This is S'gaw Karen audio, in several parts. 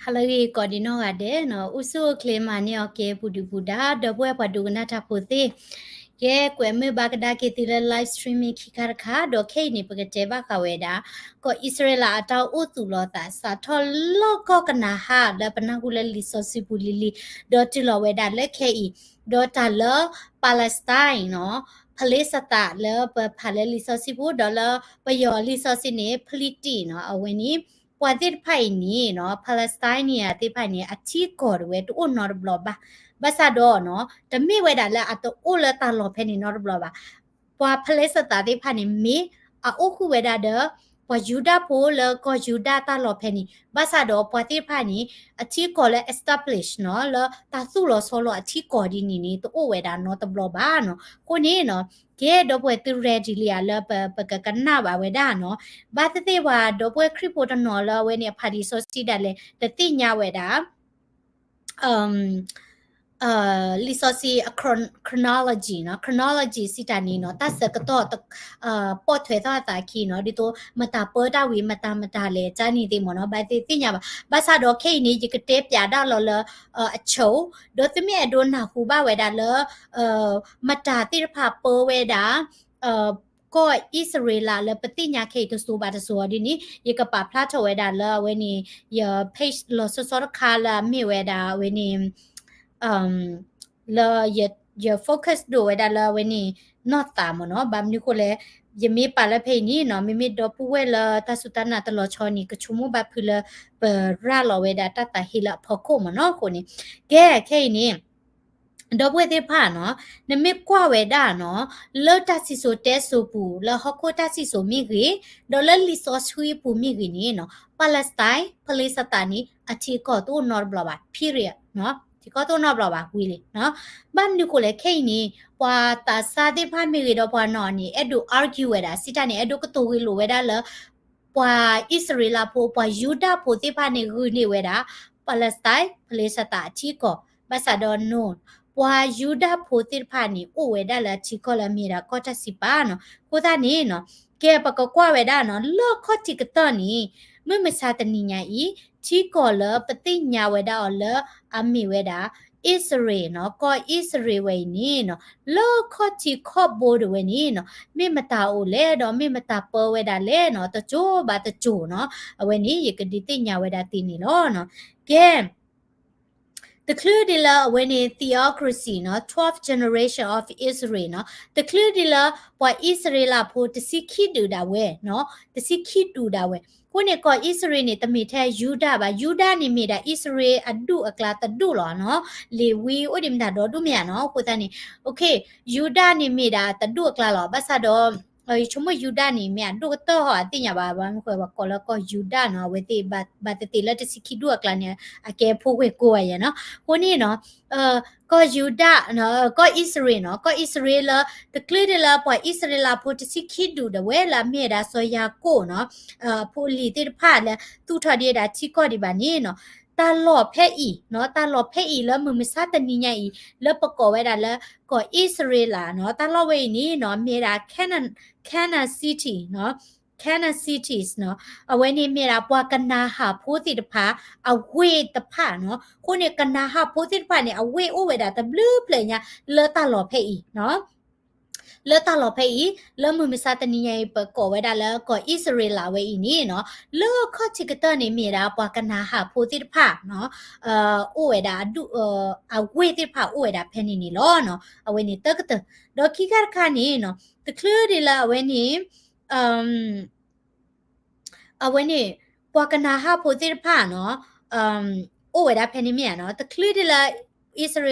ဟါလၢအဂ့ၤ ကိးဒံးနီၢ်ဂၤဒဲးနီၤ, အိၣ်ဆူၣ်အိၣ်ချ့မၤန့ၢ်အီၤကဲ ပူၤဒုၣ်ပူၤဒါ ဒီပုၢ်ဝဲၢ်ပှၤဒိကနၣ်တၢ်ဖိသ့ၣ်, ကဲ ကွဲးမုာ်ဘၣ်ကဒါက့ၤသုလၢ live streaming ခံခါတခါ, ဒီးခဲအံၤန့ၣ် ပကတဲဘၣ်ဃးဝဲဒၣ် ကီၢ်အံၣ်စရ့လးအတၢ်အိၣ်သူၣ်လီၤသး စးထီၣ်လၢကီၢ်ကနၤအၣ် လၢပနၢ်ဟူလၢလံာ်စီဆှံပူၤလံၤလံၤ, ဒီးတုၤလီၤဝဲဒၣ်လၢခဲအံၤ, ဒီးတၢ်လၢ Palestine နီၤ, ဖလ့စသးလၢပဖးလၢလံာ်စီဆှံပူၤ, ဒီးလၢပယီၤလံာ်စီဆှံန့ၣ် ဖလံးတံၢ်နီၤ, အဝဲန့ၣ် ပှၤသ့ၣ်တဖၣ်အံၤန့ၣ်နီၤ, Palestinian သ့ၣ်တဖၣ်န့ၣ် အထံအကီၢ်တဝဲတအိၣ်နီတဘျီဘၣ်. ဘၣ်ဆၣ်ဒီးနီၤ, တမ့ၢ်ဝဲဒၣ်လၢအတအိၣ်လၢတၢ်လီၢ်ဖဲန့ၣ်နီတဘျီဘၣ်. ပှၤဖလ့စသးသ့ၣ်တဖၣ်န့ၣ် မ့ၢ်အအိၣ်ဃုာ်ဝဲဒၣ်ဒီး ပှၤယူဒၤဖိလၢကီၢ်ယူဒၤတၢ်လီၢ်ဖဲန့ၣ်, ဘၣ်ဆၣ်ဒီးပှၤသ့ၣ်တဖၣ်န့ၣ် အထံအကီၢ်လၢ establish နီၤ, လၢတၢ်သူၣ်လီၤဆီလီၤအထံအကီၢ်ဒ်န့ၣ်န့ၣ် တအိၣ်ဝဲဒၣ်နီတဘျီဘၣ်နီၤ. အဃိန့ၣ်နီၤ, ကဲဒီပုၢ်ဝဲၢ်သု ready လံဧါ လၢပကကနၣ်ဘၣ်ဝဲဒၣ်နီၤ. ဘၣ်သ့ၣ်သ့ၣ်ပှၤဒီပုၢ်ဝဲၢ်ခရံာ်ဖိတနီၤလၢအဝဲန့ၣ် အဖးလံာ်စီဆှံဒၣ်လဲာ် တသ့ၣ်ညါဝဲဒၣ် လံာ်စီဆှံအ chron- chronology နီၤ, chronology စံးတၢ်န့ၣ်နီၤ, တၢ်ဆၢကတီၢ် ပိာ်ထွဲသီၣ်အသးခံနီၤ, ဒ်သိးမတၤပၢတၢ်ဝံၤ မတၤမတၤလဲၣ် ကန့ၣ်သ့ၣ်မ့ၢ်နီၤ, ဘၣ်သ့ၣ်သ့ၣ်ညါဘၣ်. ဘၣ်ဆၣ်ဒီးခဲအံၤန့ၣ် ယကတဲပၠးဒၣ်လီၤလၢ အဆိ, ဒီးသုမ့ၢ်အဲၣ်ဒိးနၢ်ဟူဘၣ်ဝဲဒၣ်လၢ မတၤသ့ၣ်တဖၣ်ပၢဝဲဒၣ် ကီၢ်အံၣ်စရ့လးလၢပသ့ၣ်ညါခဲအံၤတစိၤဘၣ်တစိၤအီၤဒ်န့ၣ် ယကပာ်ဖျါထီၣ်ဝဲဒၣ်လၢအဝဲန့ၣ် ယ page လီၤဆီဆီတခါလၢအမ့ၢ်ဝဲဒၣ်အဝဲန့ၣ် လၢယ focus ဒိၣ်ဝဲဒၣ်လၢအဝဲန့ၣ် နီၢ်သးမ့ၢ်နီၤ. ဘၣ်မနုၤဃိလဲၣ်, ယမ့ၢ်ပာ်လၢဖဲအံၤန့ၣ်နီၤ, မ့မ့ၢ်ဒီပုၢ်ဝဲၢ်လၢတၢ်စူၢ်တၢ်နာ်တလီၤဆီန့ၣ် ကဆိကမိၣ်ဘၣ်ဖုးလၢပရၤလီၤဝဲဒၣ်တၢ်သးဟ့လၢအဖီခိၣ်မ့ၢ်နီၤ. အဃိန့ၣ် ကဲခဲအံၤန့ၣ် ဒီပုၢ်ဝဲၢ်သ့ၣ်တဖၣ်နီၤ, နမ့ၢ်ကွၢ်ဝဲဒၣ်နီၤ, လၢတၢ်စံၣ်စိၤတဲစိၤပူၤ လၢဟီၣ်ခိၣ်တၢ်စံၣ်စိၤမ့ၢ်ဂ့ၤ, ဒီးလၢလံာ်စီဆှံပူၤမ့ၢ်ဂ့ၤန့ၣ်နီၤ, Palestine ဖလ့စသးန့ၣ် အထံအကီၢ်တအိၣ်နီတဘျီဘၣ် period နီၤ, ထံကီၢ်တအိၣ်နီတဘျီဘၣ်ဝံၤလံနီၤ. ဘၣ်မနုၤဃိလဲၣ်ခဲအံၤန့ၣ် ပှၤသးစၢ်သ့ၣ်တဖၣ်မ့ၢ်ဂ့ၤဒီးပှၤနီၢ်န့ၣ် အဲၣ်ဒိး argue ဝဲဒၣ် စံးတၢ်န့ၣ် အဲၣ်ဒိးကတိၤဂ့ၤလိာ်ဝဲဒၣ်လၢ ပှၤအံၣ်စရ့လးဖိ ပှၤယူဒၤဖိသ့ၣ်တဖၣ်န့ၣ် ဂုာ်န့ၢ်ဝဲဒၣ် Palestine ဖလ့စသးအထံအကီၢ်, ဘၣ်ဆၣ်ဒီး no, ပှၤယူဒၤဖိသ့ၣ်တဖၣ်န့ၣ် အိၣ်ဝဲဒၣ်လၢအထံကီၢ်လၢအမ့ၢ်ဒၣ်ကီၢ်တၢ်စံးပာ်နီၤ. အဃိသတးန့ၣ်နီၤ, ကဲပကကွၢ်ဝဲဒၣ်နီၤ, လၢအခီၣ်ထံးကတၢၢ်န့ၣ် မုၢ်မဆါတနံၤညါအံၤ ထံကီၢ်လၢပသ့ၣ်ညါဝဲဒၣ်အီၤလၢအမ့ၢ်ဝဲဒၣ် အံၣ်စရ့လးနီၤ, ကီၢ်အံၣ်စရ့လးဝဲအံၤန့ၣ်နီၤ, လၢခီၣ်ထံးခီၣ်ဘိတဝဲန့ၣ်နီၤ, မ့ၢ်မတၤအိၣ်လဲၣ် ဒီးမ့ၢ်မတၤပၢဝဲဒၣ်လဲၣ်နီၤ, တစိၤဘၣ်တစိၤနီၤ, အဝဲန့ၣ် ယကဒုးသ့ၣ်ညါဝဲဒၣ်သုန့ၣ်လီၤနီၤ. ကဲ တချုးဒ်လၢအဝဲန့ၣ် theocracy နီၤ, twelfth generation of Israel နီၤ, တချုးဒ်လၢပှၤအံၣ်စရ့လးဖိတဆံခံဒူၣ်ဒၣ်ဝဲနီၤ, တဆံခံဒူၣ်ဒၣ်ဝဲ. အဃိန့ၣ် ကီၢ်အံၣ်စရ့လးန့ၣ် တမ့ၢ်ထဲယူဒၤဘၣ်, ယူဒၤန့ၣ်မ့ၢ်ဒၣ်အံၣ်စရ့လးအဒူၣ်အကျါတဒူၣ်လီၤနီၤ, လ့ၤဝံအိၣ်ဒံးမတၤဒီဒူၣ်မ့ၢ်ဧါနီၤ. အဃိသတးန့ၣ် okay, ယူဒၤန့ၣ်မ့ၢ်ဒၣ်တဒူၣ်အကျါလီၤ. ဘၣ်ဆၣ်ဒီး ယဆိကမိၣ်ယူဒၤန့ၣ် မ့ၢ်အဒိၣ်ကတၢၢ်ဟီၣ်အသ့ၣ်ညါဘၣ်, ဘၣ်မနုၤဃိပှၤကိးလၢကီၢ်ယူဒၤနီၤ, အဝဲသ့ၣ်ဘၣ်သ့ၣ်သ့ၣ်လၢတဆံခံဒူၣ်အကျါန့ၣ် အကဲဖိဝဲၢ်ကိးဂၤယဲနီၤ. အဃိန့ၣ်နီၤ, ကီၢ်ယူဒၤ, ကီၢ်အံၣ်စရ့လးနီၤ, ကီၢ်အံၣ်စရ့လးလၢ တချုးဒ်လၢပှၤအံၣ်စရ့လးဖိတဆံခံဒူၣ်ဒၣ်ဝဲလၢအမ့ၢ်ဝဲဒၣ်စီၤယၤကိာ်နီၤ, အဖိအလံၤသ့ၣ်တဖၣ်လၢသူၣ်ထီၣ်ဒံးဝဲဒၣ်ထံကီၢ်ဒံးဘၣ်န့ၣ်နီၤ, တၢ်လီၢ်ဖဲအံၤနီၤ, တၢ်လီၢ်ဖဲအံၤလၢမုၢ်မဆါတနံၤညါအံၤ လၢပကိးဝဲဒၣ်လၢ ကီၢ်အံၣ်စရ့လးနီၤ, တၢ်လီၢ်ဝဲအံၤန့ၣ်နီၤ မ့ၢ်ဝဲဒၣ် Canaan, Canaan City နီၤ, Canaan cities နီၤ, အဝဲန့ၣ်မ့ၢ်ဒၣ်ပှၤကနၤဧၣ်ဖိသ့ၣ်တဖၣ် အဝ့ၢ်တဖၣ်နီၤ. အဃိန့ၣ် ကနၤဧၣ်ဖိသ့ၣ်တဖၣ်န့ၣ် အဝ့ၢ်အိၣ်ဝဲဒၣ်တဘျုးဖျၢၣ်ညါ လၢတၢ်လီၢ်ဖဲအံၤနီၤ. လၢတၢ်လီၢ်ဖဲအံၤ လၢမုၢ်မဆါတနံၤညါအံၤ ပကိးဝဲဒၣ်လၢကီၢ်အံၣ်စရ့လးဝဲအံၤန့ၣ်နီၤ, လၢခီၣ်ထံးကတၢၢ်န့ၣ် မ့ၢ်ဝဲဒၣ်ပှၤကနၤဧၣ်ဖိသ့ၣ်တဖၣ်နီၤ, အိၣ်ဝဲဒၣ်အဒူၣ်, အဝ့ၢ်သ့ၣ်တဖၣ်အိၣ်ဝဲဒၣ်ဖဲန့ၣ်န့ၣ်လီၤနီၤ. အဝဲန့ၣ်တၢကတၢၢ်, ဒီးခံခါတခါန့ၣ်နီၤ, တချုးဒ်လၢအဝဲန့ၣ် အဝဲန့ၣ် ပှၤကနၤဧၣ်ဖိသ့ၣ်တဖၣ်နီၤ, အိၣ်ဝဲဒၣ်ဖဲန့ၣ်မ့ၢ်ဧါနီၤ, တချုးဒ်လၢ အံၣ်စရ့လ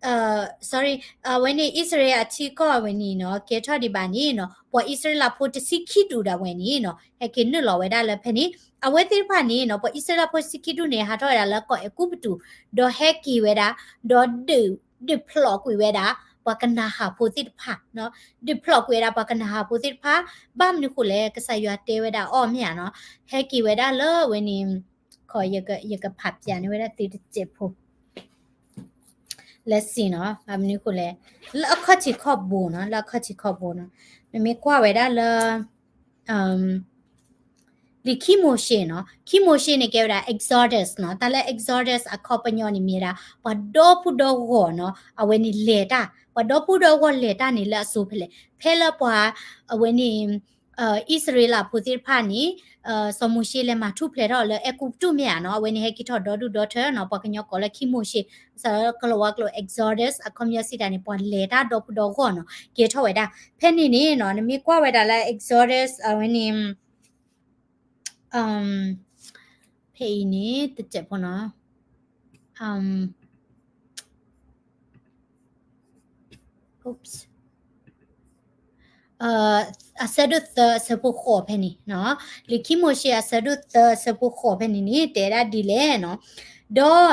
း, sorry, အဝဲန့ၣ် အံၣ်စရ့လးအထံကီၢ်ဝဲန့ၣ်နီၤ ကဲထီၣ်ဒံးဘၣ်န့ၣ်နီၤ, ပှၤအံၣ်စရ့လးဖိတဆံခံဒူၣ်ဒၣ်ဝဲန့ၣ်နီၤ ဟဲက့ၤနုာ်လီၤဝဲဒၣ်လၢဖဲန့ၣ်, အဝဲသ့ၣ်တဖၣ်န့ၣ်နီၤ, ပှၤအံၣ်စရ့လးဖိတဆံခံဒူၣ်န့ၣ် ဟးထီၣ်ဝဲဒၣ်လၢကီၢ်အဲၤကူပတူး, ဒီးဟဲက့ၤဝဲဒၣ်, ဒီးဒုး, ဒုးဖျိးကွံာ်ဝဲဒၣ် ပှၤကနၤဧၣ်ဖိသ့ၣ်တဖၣ်နီၤ, ဒုးဖျိးကွံာ်ဝဲဒၣ်ပှၤကနၤဧၣ်ဖိသ့ၣ်တဖၣ်, ဘၣ်မနုၤဃိလဲၣ် ကစၢ်ယွၤတဲဝဲဒၣ်အီၤမ့ၢ်ဧါနီၤ, ဟဲက့ၤဝဲဒၣ်လၢအဝဲန့ၣ်, ခီ, ယကဖးပၠးန့ၢ်ဝဲဒၣ်သုတစဲးဖိ လၢစံၣ်နီၤ, ဘၣ်မနုၤဃိလဲၣ်, လၢအခီၣ်ထံးခီၣ်ဘိနီၤ, လၢအခီၣ်ထံးခီၣ်ဘိနီၤ, နမ့ၢ်ကွၢ်ဝဲဒၣ်လၢ, လံာ်ခံမိၤၡ့နီၤ, ခံမိၤၡ့န့ၣ်ကဲဝဲဒၣ် Exodus နီၤ, တၢ်လၢ Exodus အခီပညီန့ၣ်မ့ၢ်ဝဲဒၣ် ပှၤဒီပုၢ်ဒီဂီၢ်နီၤ, အဝဲန့ၣ်လဲၤတၢ်, ပှၤဒီပုၢ်ဒီဂီၢ်လဲၤတၢ်န့ၣ်လၢအစိၤဖဲလဲၣ်, ဖဲလၢပှၤ အဝဲန့ၣ် အံၣ်စရ့လးဖိသ့ၣ်တဖၣ်န့ၣ် စီၤမိၤၡ့လဲၤမၤထူၣ်ဖျဲးထီၣ်လၢအဲၤကူပတူးမ့ၢ်ဧါနီၤ, အဝဲန့ၣ်ဟဲက့ၤထီၣ်ဒီဒူၣ်ဒီထၢနီၤ, ပှၤကညီကိးလၢခံမိၤၡ့, စးကလီၤဝါကျိာ် Exodus အခီပညီစံးတၢ်န့ၣ် ပှၤလဲၤတၢ်ဒီပုၢ်ဒီဂီၢ်နီၤ, ကဲထီၣ်ဝဲဒၣ်. ဖဲန့ၣ်န့ၣ်နီၤ နမ့ၢ်ကွၢ်ဝဲဒၣ်လၢ Exodus အဝဲန့ၣ် ဖဲအံၤန့ၣ် တစဲးဖိနီၤ, oops, အဆၢဒိၣ်သၢအဆၢဖိဃိးဖဲန့ၣ်, လံာ်ခံမိၤၡ့အဆၢဒိၣ်သၢအဆၢဖိဃိးဖဲန့ၣ်န့ၣ် တဲဒၣ်ဒ်လဲၣ်နီၤ, ဒီး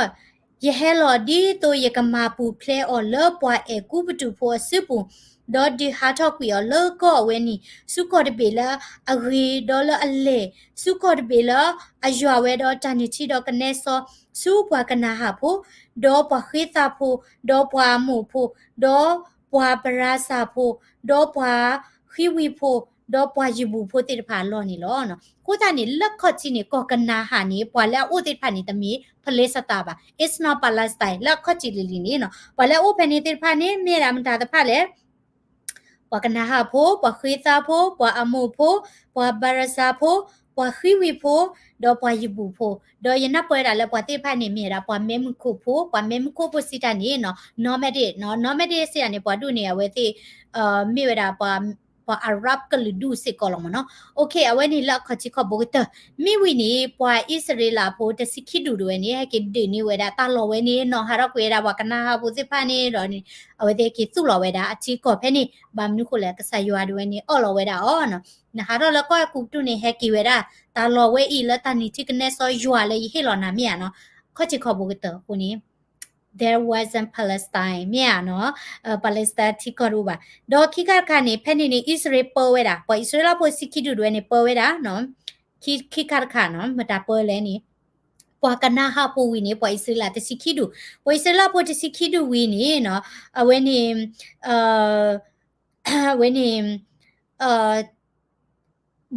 ယဟဲလီၤဒ်သိးယကမၤပူၤဖျဲးအီၤလၢပှၤအဲၤကူပတူးဖိအစုပူၤ, ဒီးဒုးဟးထီၣ်ကွံာ်အီၤလၢကီၢ်အဝဲန့ၣ် ဆူကီၢ်တဘ့ၣ်လၢအဂ့ၤ ဒီးလၢအလဲၢ်, ဆူကီၢ်တဘ့ၣ်လၢအယွၤဝဲဒီးတၢ်နုၢ်ထံဒီးကနဲစီ ဆူပှၤကနၤဧၣ်ဖိ, ဒီးပှၤဃ့သးဖိ, ဒီးပှၤအမိၣ်ဖိ, ဒီးပှၤပရၤစၤဖိ, ဒီးပှၤဃံဝံၤဖိ, ဒီးပှၤယဘူၣ်ဖိသ့ၣ်တဖၣ်အလီၢ်န့ၣ်လီၤ. အဃိသတးန့ၣ် လၢခီၣ်ထံးန့ၣ် ကီၢ်ကနၤဧၣ်န့ၣ် ပှၤလၢအအိၣ်သ့ၣ်တဖၣ်န့ၣ် တမ့ၢ် Palestine ဘၣ်, it's not Palestine လၢအခီၣ်ထံးလံၤလံၤန့ၣ်နီၤ, ပှၤလၢအအိၣ်ဖဲန့ၣ်သ့ၣ်တဖၣ်န့ၣ် မ့ၢ်ဝဲဒၣ်မတၤတဖၣ်လဲၣ် ပှၤကနၤဧၣ်ဖိ, ပှၤဃ့သးဖိ, ပှၤအမိၣ်ဖိ, ပှၤပရၤစၤဖိ, ပှၤဃံဝံၤဖိ, ဒီးပှၤယဘူၣ်ဖိ, ဒီးယနၢ်ပၢၢ်ဝဲဒၣ်လၢပှၤသ့ၣ်တဖၣ်န့ၣ် မ့ၢ်ဝဲဒၣ်ပှၤမဲးမုၢ်ခိၣ်ဖိ, ပှၤမဲးမုၢ်ခိၣ်ဖိစံးတၢ်န့ၣ်နီၤ nomadic နီၤ, nomadic စံးတၢ်န့ၣ် ပှၤဒူၣ်န့ၣ် အဝဲသ့ၣ် မ့ၢ်ဝဲဒၣ် ပှၤ Arab ကလုာ်ဒူၣ်စ့ၢ်ကီးလီၤမ့ၢ်နီၤ. Okay အဝဲန့ၣ်လၢအခီၣ်ထံးခီၣ်ဘိကတၢၢ်, မ့ၢ်ဝံၤန့ၣ် ပှၤအံၣ်စရ့လးဖိတဆံခံဒူၣ်တဝဲန့ၣ် ဟဲက့ၤဒုးန့ၢ်ဝဲဒၣ်တၢ်လီၢ်ဝဲန့ၣ်နီၤ, ဟးထီၣ်ကွံာ်ဝဲဒၣ်ပှၤကနၤဧၣ်ဖိသ့ၣ်တဖၣ်န့ၣ်ဒီးန့ၣ် အဝဲသ့ၣ်ဟဲက့ၤသူၣ်လီၤဝဲဒၣ်အထံကီၢ်ဖဲန့ၣ်, ဘၣ်မနုၤဃိလဲၣ် ကစၢ်ယွၤတဝဲန့ၣ် အၢၣ်လီၤဝဲဒၣ်အီၤနီၤ, နဟးထီၣ်လၢကီၢ်အဲၤကူပတူးန့ၣ် ဟဲက့ၤဝဲဒၣ် တၢ်လီၢ်ဝဲအံၤလၢတၢ်နုၢ်ထံကနဲစီယွၤလၢယဟ့ၣ်လီၤနၤမ့ၢ်ဧါနီၤ, ခီၣ်ထံးခီၣ်ဘိကတၢၢ်အဃိန့ၣ် there wasn't Palestine မ့ၢ်ဧါနီၤ, Palestine ထံကီၢ်တအိၣ်ဘၣ်. ဒီးခံခါတခါန့ၣ် ဖဲန့ၣ်န့ၣ် အံၣ်စရ့လးပၢဝဲဒၣ်, ပှၤအံၣ်စရ့လးဖိဆံခံဒူၣ်တဝဲန့ၣ် ပၢဝဲဒၣ်နီၤ, ခံ ခံခါတခါနီၤ, မတၤပၢလဲၣ်န့ၣ် ပှၤကနၤဧၣ်ဖိဝံၤန့ၣ် ပှၤအံၣ်စရ့လးတဆံခံဒူၣ်, ပှၤအံၣ်စရ့လးဖိတဆံခံဒူၣ်ဝံၤန့ၣ်နီၤ, အဝဲန့ၣ် အဝဲန့ၣ်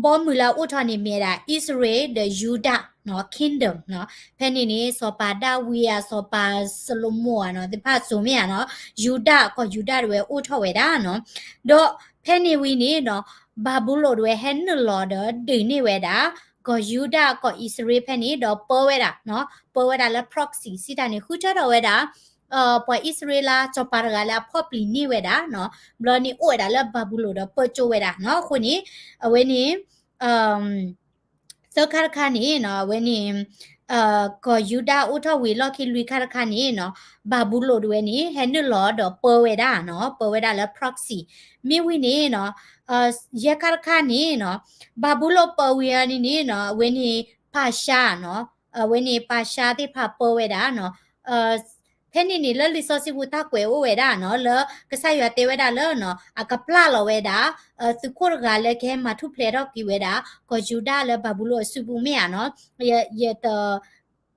ဘီမုၢ်လၢအအိၣ်ထီၣ်န့ၣ်မ့ၢ်ဝဲဒၣ် အံၣ်စရ့လးဒီးယူဒၤနီၤ, kingdom နီၤ, ဖဲန့ၣ်န့ၣ် စီၤပၤဒၤဝံးဧါ, စီၤပၤၡလိၤမိၣ်ဧါနီၤ, သ့ၣ်တဖၣ်စိၤမ့ၢ်ဧါနီၤ, ယူဒၤ ကီၢ်ယူဒၤတဝဲအိၣ်ထီၣ်ဝဲဒၣ်နီၤ, ဒီးဖဲန့ၣ်ဝံၤန့ၣ်နီၤ, ဘၤဘူလိၣ်တဝဲဟဲနုာ်လီၤဒီးဒုးန့ၢ်ဝဲဒၣ် ကီၢ်ယူဒၤ ကီၢ်အံၣ်စရ့လးဖဲန့ၣ် ဒီးပၢဝဲဒၣ်နီၤ, ပၢဝဲဒၣ်လၢ proxy စံးတၢ်န့ၣ် ဃုထၢထီၣ်ဝဲဒၣ် ပှၤအံၣ်စရ့လးစီၤပၤတဂၤလၢအဖီၣ်ပျံၤန့ၢ်ဝဲဒၣ်နီၤ, ဘျီန့ၣ်အိၣ်ဝဲဒၣ်လၢဘၤဘူလိၣ်ဒီးပၢကၠိဝဲဒၣ်နီၤ, အဃိန့ၣ် အဝဲန့ၣ် သၢခါတခါန့ၣ်နီၤ, အဝဲန့ၣ် ကီၢ်ယူဒၤအိၣ်ထီၣ်ဝံၤအလီၢ်ခံလွံၢ်ခါတခါန့ၣ်နီၤ, ဘၤဘူလိၣ်တဝဲန့ၣ် ဟဲနုာ်လီၤဒီးပၢဝဲဒၣ်နီၤ, ပၢဝဲဒၣ်လၢ proxy, မ့ၢ်ဝံၤန့ၣ်နီၤ, ယဲၢ်ခါတခါန့ၣ်နီၤ, ဘၤဘူလိၣ်ပၢဝံၤအီၤန့ၣ်န့ၣ်နီၤ, အဝဲန့ၣ် ပာ်ၡါနီၤ, အဝဲန့ၣ်ပာ်ၡါသ့ၣ်တဖၣ်ပၢဝဲဒၣ်နီၤ, ဖဲန့ၣ်န့ၣ် လၢလံာ်စီဆှံပူၤတၢ်ကွဲးအိၣ်ဝဲဒၣ်နီၤ, လၢကစၢ်ယွၤတဲဝဲဒၣ်လၢနီၤ, အကပျၢ်လီၤဝဲဒၣ် သုးခိၣ်တဂၤလၢကဟဲမၤထူၣ်ဖျဲးထီၣ်က့ၤဝဲဒၣ် ကီၢ်ယူဒၤလၢဘၤဘူလိၣ်အစုပူၤမ့ၢ်ဧါနီၤ, ယတ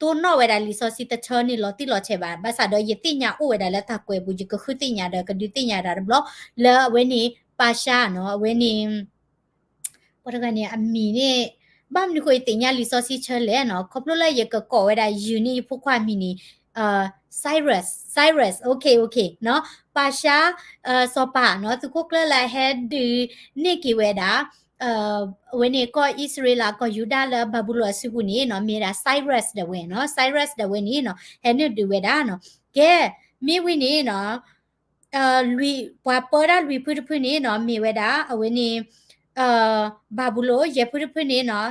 တိၢ်နီၣ်ဝဲဒၣ်လံာ်စီဆှံတဆၢန့ၣ်လီၤတံၢ်လီၤဆဲးဘၣ်, ဘၣ်ဆၣ်ဒီးယသ့ၣ်ညါအိၣ်ဝဲဒၣ်လၢတၢ်ကွဲးပူၤ, ယကဃုသ့ၣ်ညါဒီးကဒုးသ့ၣ်ညါဒၣ်တဘျီ, လၢအဝဲန့ၣ် ပာ်ၡါနီၤ, အဝဲန့ၣ် ပှၤတဂၤန့ၣ် အမံၤန့ၣ် ဘၣ်မနုၤဃိယသ့ၣ်ညါလံာ်စီဆှံဆၢလဲၣ်နီၤ, ခီဖျိလၢယကကိးဝဲဒၣ်ယုၢ်န့ၢ်ယဖိခွါအမံၤန့ၣ် Cyrus, Cyrus, okay, okay နီၤ, ပာ်ၡါ စီၤပၤနီၤ, သုးခိၣ်ကျၢၢ်လၢအဟဲဒုးန့ၢ်က့ၤဝဲဒၣ် အဝဲန့ၣ် ကီၢ်အံၣ်စရ့လး ကီၢ်ယူဒၤလၢဘၤဘူလိၣ်အစုပူၤန့ၣ်နီၤ, မ့ၢ်ဝဲဒၣ် Cyrus ဒၣ်ဝဲနီၤ, Cyrus ဒၣ်ဝဲန့ၣ်နီၤ ဟဲနုာ်ဒုးဝဲဒၣ်နီၤ, ကဲ မ့ၢ်ဝံၤန့ၣ်နီၤ လွံၢ်ပှၤပၢတၢ်လွံၢ်ဖုတဖုန့ၣ်နီၤ, မ့ၢ်ဝဲဒၣ် အဝဲန့ၣ် ဘၤဘူလိၣ်, ယဲၢ်ဖုတဖုန့ၣ်နီၤ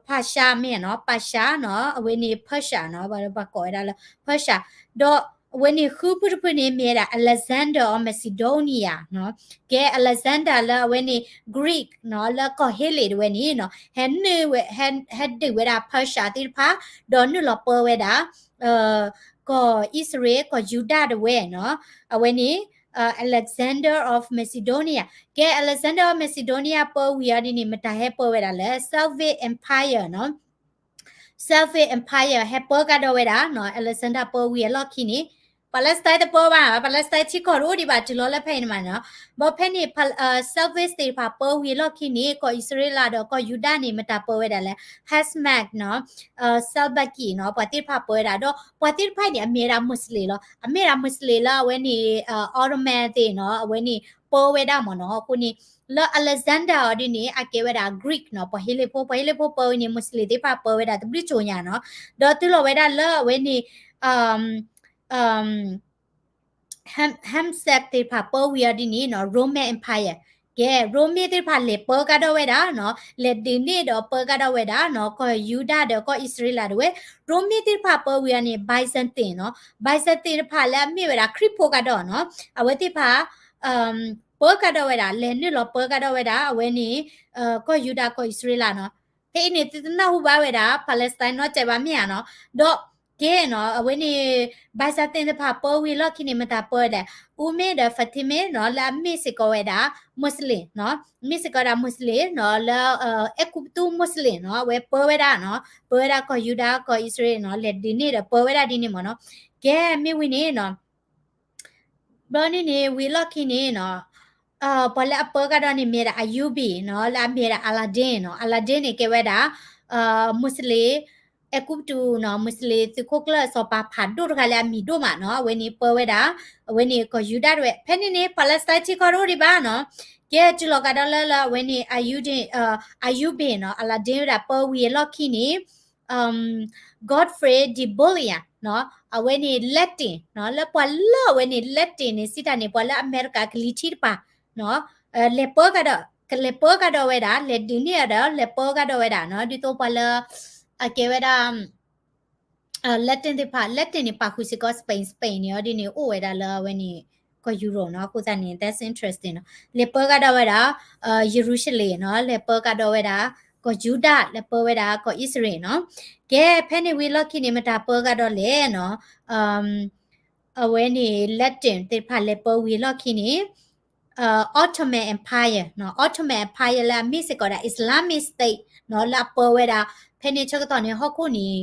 ပာ်ၡါမ့ၢ်နီၤ, ပာ်ၡါနီၤ, အဝဲန့ၣ် Persia နီၤ, ပှၤကိးဝဲဒၣ်လၢ Persia, ဒီးအဝဲန့ၣ်ဃုဖုတဖုန့ၣ် မ့ၢ်ဝဲဒၣ် Alexander of Macedonia နီၤ, ကဲ Alexander လၢအဝဲန့ၣ် Greek နီၤ, လၢကီၢ်ဟ့လ့ၣ်တဝဲန့ၣ်နီၤ, ဟဲနုာ်ဝဲ ဟဲ ဟဲဒုးဝဲဒၣ် Persia သ့ၣ်တဖၣ်, ဒီးနုာ်လီၤပၢဝဲဒၣ် ကီၢ်အံၣ်စရ့လး ကီၢ်ယူဒၤတဝဲနီၤ, အဝဲန့ၣ် Alexander of Macedonia, ကဲ Alexander of Macedonia ပၢဝံၤအီၤဒ်န့ၣ် မတၤဟဲပၢဝဲဒၣ်လၢ Seleucid Empire နီၤ, Seleucid Empire ဟဲပၢကဒီးဝဲဒၣ်နီၤ, Alexander ပၢဝံၤအလီၢ်ခံန့ၣ် Palestine တပၢဘၣ်, Palestine ထံကီၢ်တအိၣ်ဒံးဘၣ် တုၤလီၤလၢဖဲအံၤန့ၣ်မးနီၤ. ဘၣ်ဖဲန့ၣ် Pal- အ salvation သ့ၣ်တဖၣ်ပၢဝံၤအလီၢ်ခံန့ၣ် ကီၢ်အံၣ်စရ့လးဒီးကီၢ်ယူဒၤန့ၣ် မတၤပၢဝဲဒၣ်လဲၣ်, Hamas နီၤ, Salva Kiir နီၤ, ပှၤသ့ၣ်တဖၣ်ပၢဝဲဒၣ်, ဒီးပှၤသ့ၣ်တဖၣ်အံၤန့ၣ် အမ့ၢ်ဝဲဒၣ် Muslim လီၤ. အမ့ၢ်ဝဲဒၣ် Muslim လၢအဝဲန့ၣ် Ottoman သ့ၣ်နီၤ, အဝဲန့ၣ်ပၢဝဲဒၣ်မးနီၤ. အဃိန့ၣ် လၢ Alexander အီၤဒ်န့ၣ် အကဲဝဲဒၣ် Greek နီၤ, ပှၤဟ့လ့ၣ်ဖိ, ပှၤဟ့လ့ၣ်ဖိပၢဝံၤန့ၣ် Muslim သ့ၣ်တဖၣ်ပၢဝဲဒၣ်တဘျုးကၠိညါနီၤ. ဒီးတုၤလီၤဝဲဒၣ်လၢအဝဲန့ၣ် Ham- Hamas သ့ၣ်တဖၣ်ပၢဝံၤအီၤဒ်န့ၣ်နီၤ, Roman Empire, ကဲ Roman သ့ၣ်တဖၣ်လဲၤပၢကဒီးဝဲဒၣ်နီၤ, လဲၤဒုးန့ၢ်ဒီးပၢကဒီးဝဲဒၣ်နီၤ, ကီၢ်ယူဒၤဒီးကီၢ်အံၣ်စရ့လးဒၣ်ဝဲ. Roman သ့ၣ်တဖၣ်ပၢဝံၤအီၤန့ၣ် Byzantine နီၤ, Byzantine သ့ၣ်တဖၣ်လၢအမ့ၢ်ဝဲဒၣ်ခရံာ်ဖိကဒီးနီၤ, အဝဲသ့ၣ်တဖၣ် ပၢကဒီးဝဲဒၣ်, လဲၤနုာ်လီၤပၢကဒီးဝဲဒၣ် အဝဲန့ၣ် ကီၢ်ယူဒၤကီၢ်အံၣ်စရ့လးနီၤ. ဖဲအံၤန့ၣ် သုတနၢ်ဟူဘၣ်ဝဲဒၣ် Palestine နီတစဲးဘၣ်မ့ၢ်ဧါနီၤ. ဒီးကဲနီၤ, အဝဲန့ၣ် Byzantine သ့ၣ်တဖၣ်ပၢဝံၤအလီၢ်ခံန့ၣ် မတၤပၢဝဲဒၣ်, Umayyad ဒီး Fatimid နီၤ, လၢအမ့ၢ်စ့ၢ်ကီးဝဲဒၣ် Muslim နီၤ, မ့ၢ်စ့ၢ်ကီးဝဲဒၣ် Muslim နီၤ, လၢ အဲၤကူပတူး Muslim နီၤ, အဝဲပၢဝဲဒၣ်နီၤ, ပၢဝဲဒၣ်ကီၢ်ယူဒၤကီၢ်အံၣ်စရ့လးနီၤ, လဲၤဒုးန့ၢ်ဒီးပၢဝဲဒၣ်ဒ်န့ၣ်မးနီၤ. ကဲမ့ၢ်ဝံၤန့ၣ်နီၤ ဘျီန့ၣ်န့ၣ် ဝံၤအလီၢ်ခံန့ၣ်နီၤ, ပှၤလၢအပၢကဒီးန့ၣ်မ့ၢ်ဝဲဒၣ် Ayyubi နီၤ, လၢအမ့ၢ်ဝဲဒၣ် Alauddin နီၤ, Alauddin န့ၣ်ကဲဝဲဒၣ် Muslim အဲၤကူပတူးနီၤ, Muslim သုးခိၣ်ကျၢၢ်စီၤပၤဖးဒိၣ်တဂၤလၢအမံၤဒိၣ်မးနီၤ, အဝဲန့ၣ်ပၢဝဲဒၣ် အဝဲန့ၣ်ကီၢ်ယူဒၤဒၣ်ဝဲ. ဖဲန့ၣ်န့ၣ် Palestine ထံကီၢ်တအိၣ်ဒံးဘၣ်နီၤ. ကဲတုၤလီၤကဒီးလၢ လၢအဝဲန့ၣ် Ayyubi နီၤ, Ayyubi နီၤ, Alauddin ဝဲဒၣ်ပၢဝံၤအလီၢ်ခံန့ၣ် Godfrey de Bouillon နီၤ, အဝဲန့ၣ် Latin နီၤ, လၢပှၤလၢအဝဲန့ၣ် Latin န့ၣ် စံးတၢ်န့ၣ် ပှၤလၢအမဲရကၤကလံၤထံးတပၤနီၤ, လဲၤပၢကဒီး, လဲၤပၢကဒီးဝဲဒၣ်, လဲၤဒုးန့ၢ်အီၤဒီး လဲၤပၢကဒီးဝဲဒၣ်နီၤ, ဒ်သိးပှၤလၢ အကဲဝဲဒၣ် Latin သ့ၣ်တဖၣ်, Latin န့ၣ် ပာ်ဃုာ်စ့ၢ်ကီး Spain, Spain န့ၣ် အီၤဒ်န့ၣ် အိၣ်ဝဲဒၣ်လၢအဝဲန့ၣ် ကီၢ်ယူရိၣ်နီၤ, အဃိသတးန့ၣ် that's interesting နီၤ, လဲၤပၢကဒီးဝဲဒၣ် ယရူၤၡလ့ၣ်နီၤ, လဲၤပၢကဒီးဝဲဒၣ် ကီၢ်ယူဒၤ, လဲၤပၢဝဲဒၣ်ကီၢ်အံၣ်စရ့လးနီၤ. ကဲ ဖဲန့ၣ်ဝံၤအလီၢ်ခံန့ၣ် မတၤပၢကဒီးလဲၣ်နီၤ, အဝဲန့ၣ် Latin သ့ၣ်တဖၣ်လဲၤပၢဝံၤအလီၢ်ခံန့ၣ် Ottoman Empire နီၤ, Ottoman Empire လၢအမ့ၢ်စ့ၢ်ကီးဒၣ် Islamic State နီၤ, လၢအပၢဝဲဒၣ် ဖဲန့ၣ်ဆၢကတီၢ်န့ၣ် ဟီၣ်ခိၣ်န့ၣ်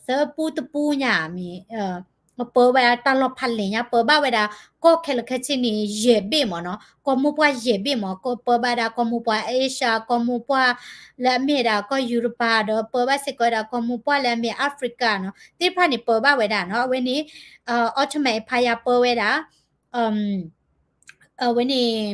သၢပူတပူညါမ့ၢ် ပၢဝဲတၢ်လီၢ်ဖးလဲၢ်ညါ, ပၢဘၣ်ဝဲဒၣ် ကီၢ်ခဲလၢာ်ခဲဆ့န့ၣ် ယဲၢ်ဘ့ၣ်မးနီၤ, ကီၢ်မိၢ်ပှၢ်ယဲၢ်ဘ့ၣ်မး, ကပၢဘၣ်ဒၣ်ကီၢ်မိၢ်ပှၢ် Asia, ကီၢ်မိၢ်ပှၢ်လၢအမ့ၢ်ဒၣ်ကီၢ်ယူရပၤ, ဒီးပၢဘၣ်စ့ၢ်ကီးဝဲဒၣ်ကီၢ်မိၢ်ပှၢ်လၢအမ့ၢ် Africa နီၤ, သ့ၣ်တဖၣ်န့ၣ်ပၢဘၣ်ဝဲဒၣ်နီၤ. အဝဲန့ၣ် Ottoman Empire ပၢဝဲဒၣ် အဝဲန့ၣ်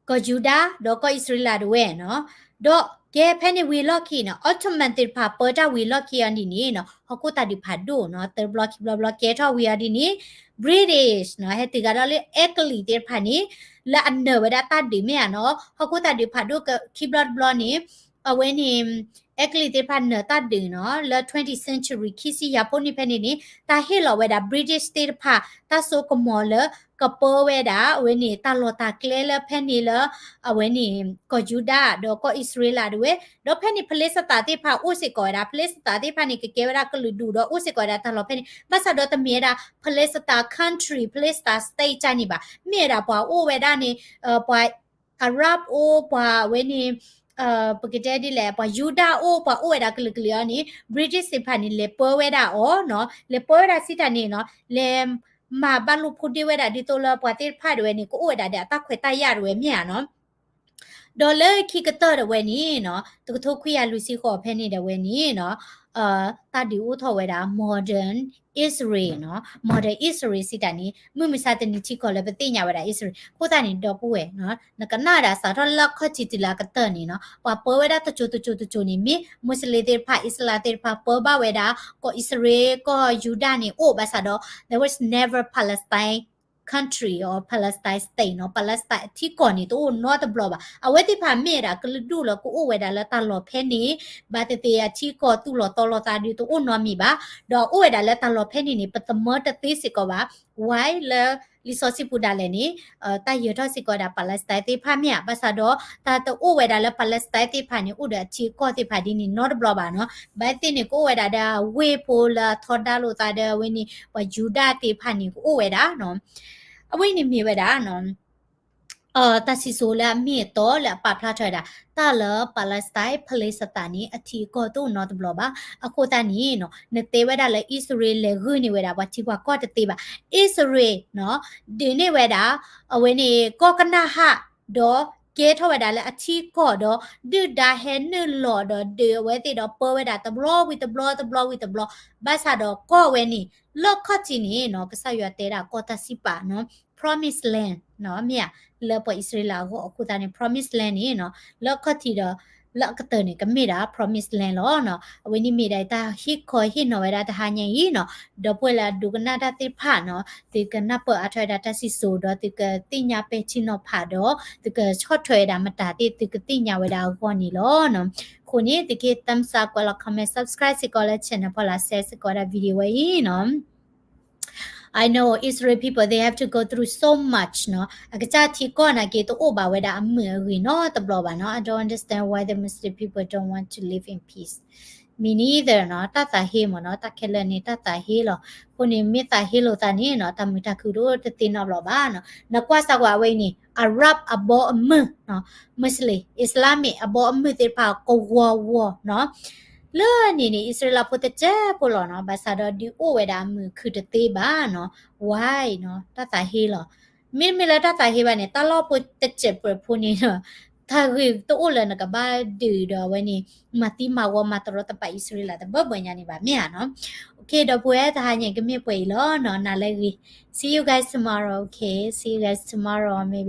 ကီၢ်ယူဒၤ ဒီးကီၢ်အံၣ်စရ့လးဒၣ်ဝဲနီၤ. ဒီးကဲဖဲန့ၣ်ဝံၤအလီၢ်ခံနီၤ, Ottoman သ့ၣ်တဖၣ်ပၢတၢ်ဝံၤအလီၢ်ခံအီၤဒ်န့ၣ်နီၤ, ဟီၣ်ခိၣ်သးဒုးဖးဒိၣ်နီၤ, တဘျီခံဘျီဘျီကဲထီၣ်ဝံၤအီၤဒ်န့ၣ် British နီၤ, ဟဲတုၤကဒီးလၢ အဲကလံး သ့ၣ်တဖၣ်န့ၣ် လၢအနၢၤဝဲဒၣ်တၢ်ဒုးမ့ၢ်ဧါနီၤ, ဟီၣ်ခိၣ်သးဒုးဖးဒိၣ်ခံဘျီတဘျီန့ၣ် အဝဲန့ၣ် အဲကလံးသ့ၣ်တဖၣ်နၢၤတၢ်ဒုးနီၤ, လၢ twentieth century ခံဆံယၤဖီန့ၣ်ဖဲန့ၣ်န့ၣ် တၢ်ဟ့ၣ်လီၤဝဲဒၣ် British သ့ၣ်တဖၣ် တၢ်စိကမီၤလၢ ကပၢဝဲဒၣ် အဝဲန့ၣ် တၢ်လီၢ်တၢ်ကျဲလၢဖဲန့ၣ်လၢ အဝဲန့ၣ် ကီၢ်ယူဒၤ ဒီးကီၢ်အံၣ်စရ့လးဒၣ်ဝဲ, ဒီးဖဲန့ၣ် Palestine သ့ၣ်တဖၣ်အိၣ်စ့ၢ်ကီးဝဲဒၣ်, Palestine သ့ၣ်တဖၣ်န့ၣ် ကကဲဝဲဒၣ်ကလုာ်ဒူၣ်ဒီးအိၣ်စ့ၢ်ကီးဝဲဒၣ်တၢ်လီၢ်ဖဲန့ၣ်, ဘၣ်ဆၣ်ဒီးတမ့ၢ်ဝဲဒၣ် Palestine country, Palestine state န့ၣ်ဘၣ်, မ့ၢ်ဝဲဒၣ်ပှၤအိၣ်ဝဲဒၣ်န့ၣ် ပှၤ Arab အိၣ်, ပှၤဝဲန့ၣ် ပကတဲဒ်လဲၣ်, ပှၤယူဒၤအိၣ်, ပှၤအိၣ်ဝဲဒၣ်ကလုာ်ကလုာ်အီၤန့ၣ် British သ့ၣ်တဖၣ်န့ၣ် လဲၤပၢဝဲဒၣ်အီၤနီၤ, လဲၤပၢဝဲဒၣ်စံးတၢ်န့ၣ်နီၤ, လဲၤမၤဘၣ်လိာ်ဖိးဒ့ဝဲဒၣ် ဒ်သိးလၢပှၤသ့ၣ်တဖၣ်ဒၣ်ဝဲန့ၣ် ကအိၣ်ဝဲဒၣ်ဒီးအတၢ်ခွဲးတၢ်ယာ်ဒၣ်ဝဲမ့ၢ်ဧါနီၤ. ဒီးလၢခံကတၢၢ်ဒၣ်ဝဲန့ၣ်နီၤ, တကထိခွံကယၤလွံၢ်ဆံဃိးဖဲန့ၣ်ဒၣ်ဝဲန့ၣ်နီၤ, တၢ်ဒုးအိၣ်ထီၣ်ဝဲဒၣ် modern Israel နီၤ, modern Israel စံးတၢ်န့ၣ် မုၢ်မဆါတနံၤထံကီၢ်လၢပသ့ၣ်ညါဝဲဒၣ် Israel အဃိသတးန့ၣ် ဒီပုၢ်ဝဲၢ်နီၤ, နကနၣ်ဒၣ်စးထီၣ်လၢခီၣ်ထံးတုၤလၢအကတၢၢ်န့ၣ်နီၤ, ပှၤပၢဝဲဒၣ်တစိၤတစိၤတစိၤန့ၣ် မ့ၢ် Muslim သ့ၣ်တဖၣ် Islam သ့ၣ်တဖၣ် ပၢဘၣ်ဝဲဒၣ် ကီၢ်အံၣ်စရ့လး ကီၢ်ယူဒၤန့ၣ် အိၣ်ဘၣ်ဆၣ်ဒီး there was never Palestine country or Palestine state နီၤ, Palestine အထံကီၢ်န့ၣ် တအိၣ်နီတဘျီဘၣ်. အဝဲသ့ၣ်တဖၣ်မ့ၢ်ဝဲဒၣ်ကလုာ်ဒူၣ်လၢကအိၣ်ဝဲဒၣ်လၢတၢ်လီၢ်ဖဲန့ၣ်, ဘၣ်သ့ၣ်သ့ၣ်အထံကီၢ်သူၣ်လီၤတီၤလီၤသးဒုးတအိၣ်နီတမံၤဘၣ်. ဒီးအိၣ်ဝဲဒၣ်လၢတၢ်လီၢ်ဖဲန့ၣ်န့ၣ် ပသမၢတသ့စ့ၢ်ကီးဘၣ်. Why လၢလံာ်စီဆှံပူၤဒၣ်လဲာ်န့ၣ် တၢ်ယၢၤထီၣ်စ့ၢ်ကီးဝဲဒၣ် Palestine သ့ၣ်တဖၣ်မ့ၢ်ဧါ, ဘၣ်ဆၣ်ဒီး တၢ်တအိၣ်ဝဲဒၣ်လၢ Palestine သ့ၣ်တဖၣ်န့ၣ် အိၣ်ဒီးအထံအကီၢ်သ့ၣ်တဖၣ်ဒ်န့ၣ်နီတဘျီဘၣ်နီၤ. ဘၣ်သ့ၣ်န့ၣ် ကအိၣ်ဝဲဒၣ်ဒီးအဝ့ၢ်ဖိလၢအထီဒါလိာ်သးဒီးအဝဲန့ၣ် ပှၤယူဒၤသ့ၣ်တဖၣ်န့ၣ် ကအိၣ်ဝဲဒၣ်နီၤ. အဝဲန့ၣ်မ့ၢ်ဝဲဒၣ်နီၤ တၢ်စံၣ်စိၤလၢအမ့ၢ်အတီလၢအပာ်ဖျါထီၣ်ဝဲဒၣ် တၢ်လၢ Palestine ဖလ့စတၤန့ၣ် အထံအကီၢ်တအိၣ်နီတဘျီဘၣ်. အဃိသတးန့ၣ်နီၤ နတဲဝဲဒၣ်လၢအံၣ်စရ့လးလဲၤဂုာ်န့ၢ်ဝဲဒၣ်ပှၤထံပှၤကီၢ်တသ့ဘၣ်. အံၣ်စရ့လးနီၤ ဒုးန့ၢ်ဝဲဒၣ် အဝဲန့ၣ် ကီၢ်ကနၤအၣ် ဒီးကဲထီၣ်ဝဲဒၣ်လၢအထံကီၢ်ဒီး ဒုၣ်ဒါဟဲနုာ်လီၤဒီးဒုးအဝဲသ့ၣ်ဒီးပၢဝဲဒၣ်တဘျီဝံၤတဘျီတဘျီဝံၤတဘျီ, ဘၣ်ဆၣ်ဒီးကီၢ်ဝဲန့ၣ် လၢခီၣ်ထံးန့ၣ်နီၤ ကစၢ်ယွၤတဲဒၣ်ကီၢ်တၢ်စံးပာ်နီၤ promise land နီၤ မ့ၢ်ဧါ, လၢပှၤအံၣ်စရ့လးအဂီၢ်အဃိသတးန့ၣ် promise land န့ၣ်နီၤ လၢခီၣ်ထံးဒီး လၢအကတၢၢ်န့ၣ် ကမ့ၢ်ဒၣ် promise land လီၤနီၤ. အဝဲန့ၣ်မ့ၢ်ဒၣ်တၢ်ဟ့ၣ်ခီဟ့ၣ်နီၤဝဲဒၣ်တဟါညါအံၤနီၤ, ဒီပုၢ်ဝဲၢ်လၢအဒိကနၣ်တၢ်သ့ၣ်တဖၣ်နီၤ သုကနၢ်ပၢၢ်အါထီၣ်ဝဲဒၣ်တၢ်စံၣ်စိၤဒီး သုကသ့ၣ်ညါပဲာ်ထံနီၤဖးဒီး သုကဆီၣ်ထွဲဝဲဒၣ်မတၤသ့ၣ် သုကသ့ၣ်ညါဝဲဒၣ်အဂီၢ်န့ၣ်လီၤနီၤ. အဃိန့ၣ် သုကဟ့ၣ် thumbs up ကွဲးလီၤ comment subscribe စ့ၢ်ကီးလၢ channel ဖီလာ် share စ့ၢ်ကီးဝဲဒၣ် video ဝဲအံၤနီၤ. I know Israel people, they have to go through so much နီၤ, အကစၢ်ထံကီၢ်နာ်က့ တအိၣ်ဘၣ်ဝဲဒၣ်အမုာ်အဂ့ၤနီတဘျီဘၣ်နီၤ. I don't understand why the Muslim people don't want to live in peace. Me neither နီၤ, တၢ်သးဟ့မ့ၢ်နီၤ, တၢ်ခဲလၢာ်န့ၣ် တၢ်သးဟ့လီၤ. အဃိန့ၣ် မ့ၢ်သးဟ့လိာ်သးန့ၣ်နီၤ တၢ်မုာ်တၢ်ခုၣ်တအိၣ်တသ့နီတဘျီဘၣ်နီၤ. နကွၢ်စၢ်ကွၢ်အဝဲအံၤန့ၣ် Arab အဘီအမုၢ်နီၤ, Muslim Islamic အဘီအမုၢ်သ့ၣ်တဖၣ်ကဝီၤဝီၤနီၤ လၢန့ၣ်န့ၣ် အံၣ်စရ့လးဖိတစဲးဖိလီၤနီၤ, ဘၣ်ဆၣ်ဒီးဒုးအိၣ်ဝဲဒၣ်အမုာ်ခုၣ်တသ့ဘၣ်နီၤ. Why နီၤ, တၢ်သးဟ့လီၤ. မ့တမ့ၢ်လၢတၢ်သးဟ့ဘၣ်န့ၣ် တၢ်လီၢ်ဖိတစဲးပှဲၤဖိန့ၣ်နီၤ တၢ်ဂ့ၢ်တအိၣ်လၢနကဘၣ်ဒုးဒီးအဝဲန့ၣ် မၤသံမၤဝီမၤတရီတပါအံၣ်စရ့လးတဘၢဘၢညါန့ၣ်ဘၣ် မ့ၢ်ဧါနီၤ. Okay ဒီပုၢ်ဝဲၢ် တဟါညါကမ့ၢ်ပှဲၤအံၤလီၤနီၤ, နၤလၢအဂ့ၤ. See you guys tomorrow, okay? See you guys tomorrow, maybe